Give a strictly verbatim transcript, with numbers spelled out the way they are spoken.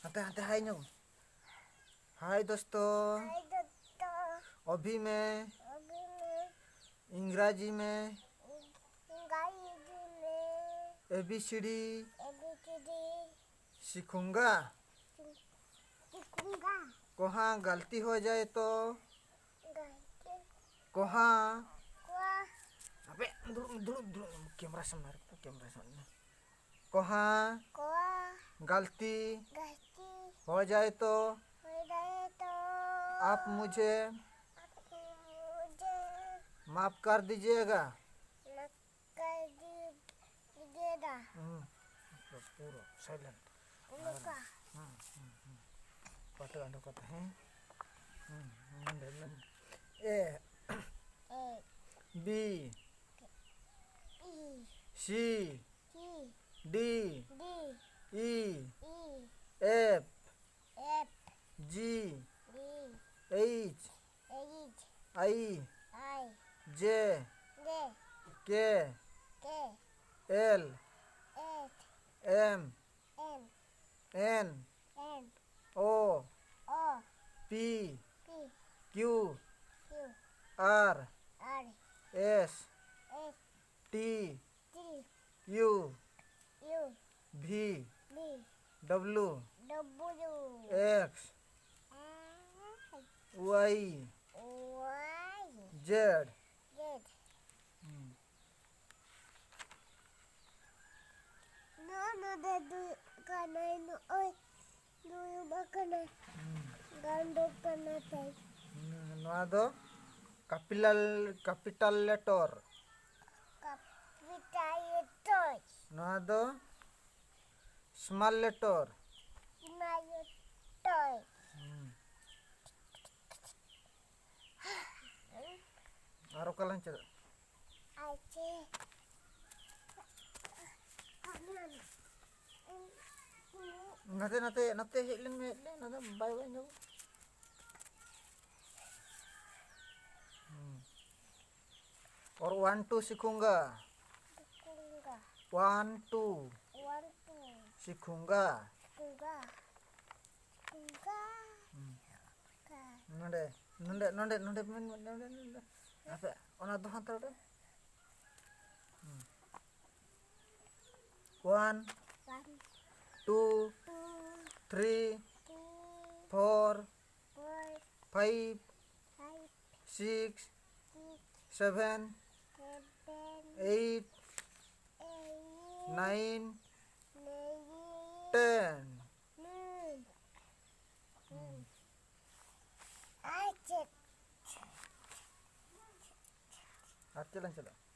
ᱦᱟᱱᱛᱮ ᱦᱟᱱᱛᱮ ᱦᱟᱭ ᱧᱚᱜ᱾ हाय दोस्तों। हाय दोस्तों। अभी मैं अभी मैं इंग्राजी में इंग्राजी में एबीसीडी एबीसीडी सीखूंगा। सीखूंगा। कोहा गलती हो जाए तो गलती कोहा कोहा अबे दुरुम दुरुम दुरुम कैमरा सामने रख, कैमरा सामने। कोहा कोहा गलती गलती हो जाए तो हो जाए तो आप मुझे आप मुझे माफ कर दीजिएगा। माफ कर दीजिएगा। हम्म, पूरा साइलेंट। लुका। हम्म, हम्म, हम्म। पाटे अंडो का है। हम्म, हम्म, हम्म। A A B E C C D D E E F F G G H H I I J J K K L H M M N N O O P P Q Q R R S S T T U U V V W W X X Y Y Z Z. हम्म। ᱱᱚᱣᱟ ᱱᱚᱰᱮ ᱫᱩᱲᱩᱵ ᱠᱟᱱᱟᱭ, ᱱᱚᱜᱼᱚᱭ ᱫᱩᱲᱩᱵ ᱟᱠᱟᱱᱟᱭ᱾ ᱦᱩᱸ᱾ ᱜᱟᱱᱰᱚ ᱠᱟᱱᱟ ᱛᱟᱭ᱾ ᱦᱩᱸ, ᱱᱚᱣᱟ ᱫᱚ ᱠᱟᱯᱤᱞᱟᱞ ᱠᱟᱯᱤᱴᱟᱞ ᱞᱮᱴᱚᱨ᱾ ᱠᱟᱯᱤᱴᱟᱞ ᱞᱮᱴᱚᱨ᱾ ᱱᱚᱣᱟ ᱫᱚ ᱥᱢᱟᱞ ᱞᱮᱴᱚᱨ᱾ Small letter. ᱦᱩᱸ᱾ ᱟᱨ ᱚᱠᱟ ᱞᱟᱝ ᱪᱟᱞᱟᱜᱼᱟ? ᱟᱪᱪᱷᱟ᱾ ᱱᱟᱛᱮ, ᱱᱟᱛᱮ, ᱱᱟᱛᱮ ᱦᱮᱡ ᱞᱮᱱ ᱢᱮ, ᱦᱮᱡ ᱞᱮᱱ, ᱱᱚᱰᱮ ᱵᱟᱭ, ᱵᱟᱭ ᱧᱟᱢᱚᱜ᱾ ᱦᱩᱸ᱾ और वन टू सीखूंगा। सीखूंगा। One two. One two. सीखूंगा। सीखूंगा। ᱠᱟ᱾ ᱦᱩᱸ᱾ ᱠᱟ᱾ ᱱᱚᱰᱮ, ᱱᱚᱰᱮ, ᱱᱚᱰᱮ, ᱱᱚᱰᱮ, ᱱᱚᱰᱮ, ᱱᱚᱰᱮ, ᱱᱚᱰᱮ᱾ ᱟᱯᱮ ᱚᱱᱟ ᱫᱚ ᱦᱟᱱᱛᱮ ᱨᱮ᱾ ᱦᱩᱸ᱾ One, one, two, two, three, three, four, four, five, five, six, six, seven, seven, eight, eight, nine, nine, ten. Ten. ᱦᱩᱸ᱾ ᱟᱨ ᱪᱮᱫ? ᱟᱨ ᱪᱮᱫ ᱞᱟᱝ ᱪᱟᱞᱟᱜᱼᱟ?